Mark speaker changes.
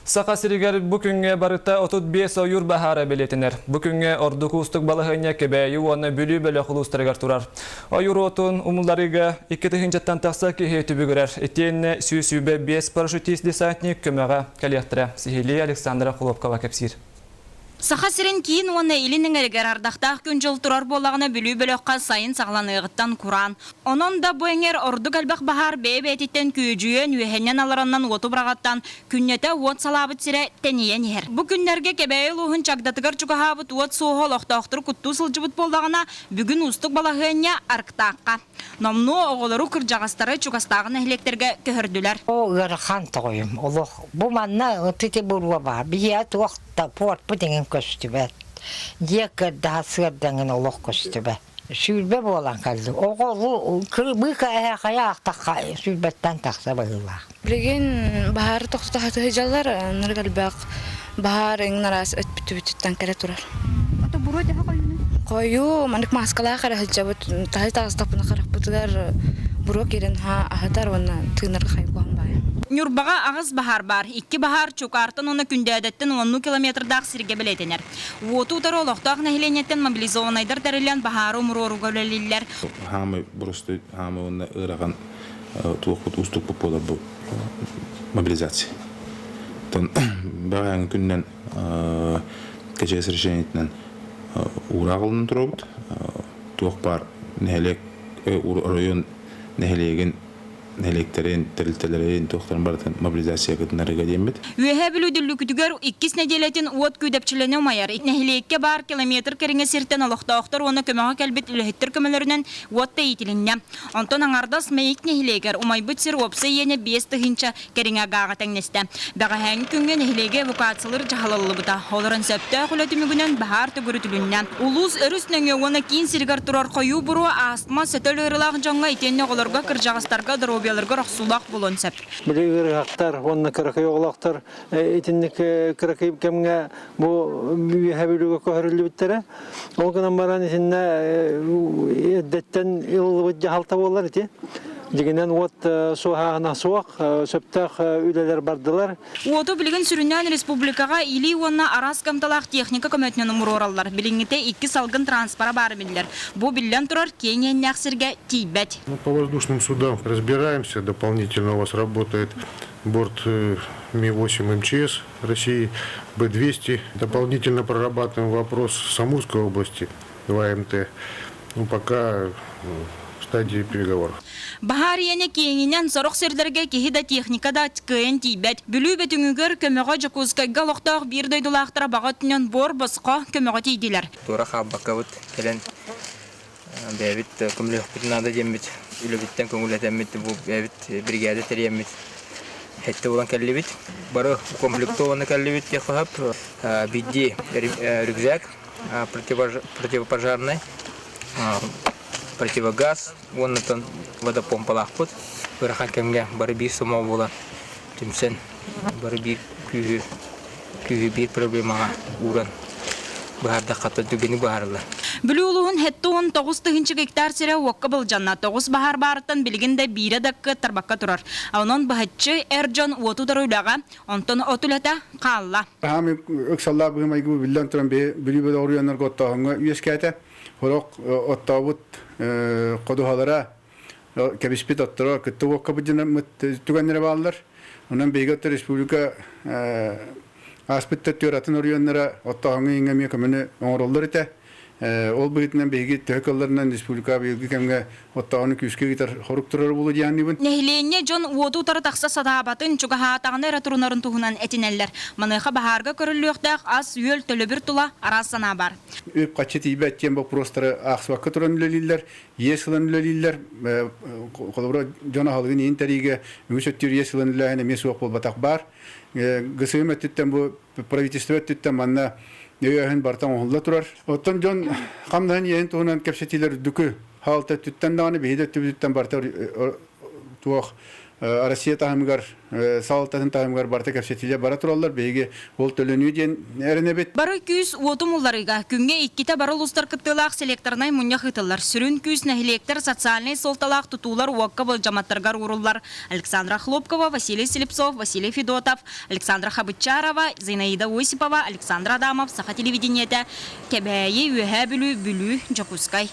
Speaker 1: Саха сиригэр бу күҥҥэ барыта 35 ойуур баһаара бэлиэтэнэр. Бу күҥҥэ ордук уустук балаһыанньа Кэбээйи уонна Бүлүү бөлөх улуустарыгар турар. Ойуур уотун умулларыыга 2 тыһыынчаттан тахса киһи түбүгүрэр. Итиэннэ 125 парашютист-десантник көмөҕө кэлиэхтэрэ. Сиһилии Александра Хлопкова кэпсиир.
Speaker 2: Саха сирин киин уонна илин эҥэригэр ардахтаах күн-дьыл турар буоллаҕына, Бүлүү бөлөххө сайын саҕаланыаҕыттан кураан. Онон да бу эҥэр ордук элбэх баһаар бэйэ-бэйэтиттэн күөдьүйэн, үөһэннэн-аллараннан уоту быраҕаттаан, күннэтэ уот салаабыт сирэ тэнийэн иһэр. Бу күннэргэ Кэбээйи улууһун Чагдатыгар чугаһаабыт уот суоһа олохтоохтору куттуу сылдьыбыт буоллаҕына, бүгүн уустук балаһыанньа Арыктаахха. Номнуо оҕолору, кырдьаҕастары чугастааҕы нэһилиэктэргэ көһөрдүлэр.
Speaker 3: Оо, ыарахан тоҕойум, олох. Бу манна ытыты буруо баар. Биһиэхэ туох да пуорпут эҥин көстүбэт. Дьиэ кырдаһа сыардаҥын олох көстүбэт. 20 буолан кэллим. Оҕо быыка эһэ хайа аахтахха сүүрбэттэн тахса быһыылаах.
Speaker 4: Билигин баһаары тохтото сылдьаллар, ынырык элбэх баһаар эҥин араас өттүбүтүттэн кэлэ турар.
Speaker 2: Ото буруо төһө хойууну?
Speaker 4: Хойуу, маннык мааскалаах эрэ сылдьабыт. Таһы таҕыстахпына харахпытыгар буруо киирэн аһатар уонна тыынарга хайгуһан баайа.
Speaker 2: Ньурбаҕа аҕыс баһаар баар. Икки баһаар Чукаартан уонна Күндээдэттэн уоннуу километрдаах сиргэ бэлиэтэнэр. Уоту утары олохтоох нэһилиэнньэттэн мобилизованнайдар тэриллэн баһаары умуруорууга үлэлииллэр.
Speaker 5: Хаамай боростуой хаамай уонна ыарахан туохпут уустукпут буолар бу мобилизация. Оттон бэҕэһээҥҥи күнүнэн КЧС решениетинэн уураах ылынан турабыт. Туох баар нэһилиэк оройуон нэһилиэгин нэһилиэктэрин, тэрилтэлэрин, туохтарын барытын мобилизация кытынарыга диэммит.
Speaker 2: Үөһээ Бүлүү Дүллүкүтүгэр иккис нэдиэлэтин уот күүдэпчилэнэ умайар. Нэһилиэккэ баар километр кэриҥэ сиртэн олохтоохтор уонна көмөҕө кэлбит үлэһиттэр көмөлөрүнэн уот да иитилиннэ. Онтон аҥардас Мэйик нэһилиэгэр умайбыт сир уопсай иэнэ 5000 кэриҥэ гааҕа тэҥнэстэ. Бэҕэһээҥҥи күҥҥэ нэһилиэги эвакуациялыыр дьаһалыллыбыта. Олорон сөптөөх үлэ түмүгүнэн баһаар төгүрүтүлүннэ. Улуус өрүс нөҥүө уонна киин сиригэр турар хойуу буруо астма, сөтөл ыарыылаах дьоҥҥо итиэннэ оҕолорго, кырдьаҕастарга доруобуйаларыгар охсуулаах буолуон сөп.
Speaker 6: Били ыарыһахтар уонна кыракый оҕолоохтор итинник кыракый кэмҥэ бу Үөһээ Бүлүүгэ көһөрүллүбүттэрэ. Ол гынан баран итиннэ эрдэттэн ылыллыбыт дьаһалта буолар ити. Дьиҥинэн уот суоһааһына суох, сөптөөх үлэлэр бардылар.
Speaker 2: Уоту билигин сүрүннээн республикаҕа илии уонна араас кыамталаах техника көмөтүнэн умуруораллар. Билиҥҥитэ икки салгын транспора баара биллэр. Бу, биллэн турар, киэҥ иэннээх сиргэ тиийбэт.
Speaker 7: По воздушным судам разбираемся. Дополнительно у вас работает борт Ми-8 МЧС России, Б-200. Дополнительно прорабатываем вопрос с Амурской области, 2МТ. Ну, пока в стадии переговоров.
Speaker 2: Баһаар иэнэ киэҥинэн сорох сирдэргэ киһи да техника да кыайан тиийбэт. Бүлүү Бөтүҥүгэр көмөҕө Дьокуускайга олохтоох биир дойдулаахтара баҕа өттүнэн буор босхо көмөҕө тиийдилэр.
Speaker 8: Туора хаалбаккабыт кэлэн бэйэбит көмөлөһүөхпүтүн наада диэммит үлэбиттэн көҥүллэтэммит бу бэйэбит биригээдэ тэрийэммит сэттэ буолан кэллибит. Бары укомплектованно кэллибит диэххэ сөп. Биирдии рюкзак противопожарный, противогаз уонна водопомпалаахпыт. Ыарахан кэмҥэ бары биир сомоҕо буолан түмсэн бары биир күүһү күүһү биир проблемаҕа ууран быһаардахха түгэни быһаарыллар.
Speaker 2: Бүлүү улууһун 79 тыһыынча гектар сирэ уокка былдьанна. Тоҕус баһаар баарыттан билигин да биирэ да кыаттарбакка турар. Онон быһаччы эр дьон уоту утары үлэҕэ, онтон от үлэтэ хаалла.
Speaker 9: Хаамыы ыксаллаах быһыы-майгы биллэн туран Бүлүү бөлөх оройуоннарга оттооһуҥҥа үөскээтэ. Сорох оттообут ходуһалара кэбиспит отторо кытта уокка быдьанаммыт түгэннэрэ бааллар. Онон биһиги отто республика ааспыт төттүгэр атын оройуоннара оттооһуҥҥа иҥҥэ эмиэ көмөнү оҥороллор этэ. Ол быһыытынан биһиги төһө кыалларынан республика быйылгы кэмҥэ оттооһуну күүскэ ыытар хорук турар буолуо диэханныыбын.
Speaker 2: Нэһилиэнньэ дьон уоту утары тахса сатаабатын, чугаһаатаҕына эрэ турунарын туһунан этинэллэр. Маныаха баһаарга көрүллүөхтээх ас-үөл төлөбүр тула араас санаа баар.
Speaker 9: Үп-харчы тиийбэт диэн боппуруостары аахсыбакка туран үлэлииллэр. Иэс ылан үлэлииллэр. Холобура, дьон аһылыгын иһин тэриигэ үгүс өттүгэр иэс ылан үлэлээһин эмиэ суох буолбатах баар. ГСМ өттүттэн бу правительство өттүттэн манна өйөөһүн барыта оҥоһулла турар. Оттон дьон хамнаһын иэһин туһунан кэпсэтиилэр үрдүкү хаалта өттүттэн даҕаны биһиги да өттүбүтүттэн барыта туох Россия таһымыгар, салалтатын таһымыгар барыта кэпсэтиилэр бара тураллар. Биһиги ол төлөнүү диэн эрэнэбит.
Speaker 2: Бары күүс уоту умулларыыга күҥҥэ иккитэ бары улуустар кыттыылаах селекторнай мунньах ыытыллар. Сүрүн күүс нэһилиэктэр социальнай суолталаах тутуулар уокка былдьамматтарыгар ууруллар. Александра Хлопкова, Василий Слепцов, Василий Федотов, Александра Хабычарова, Зинаида Осипова, Александр Адамов, Саха телевидениетэ, Кэбээйи, Үөһээ Бүлүү, Бүлүү, Дьокуускай.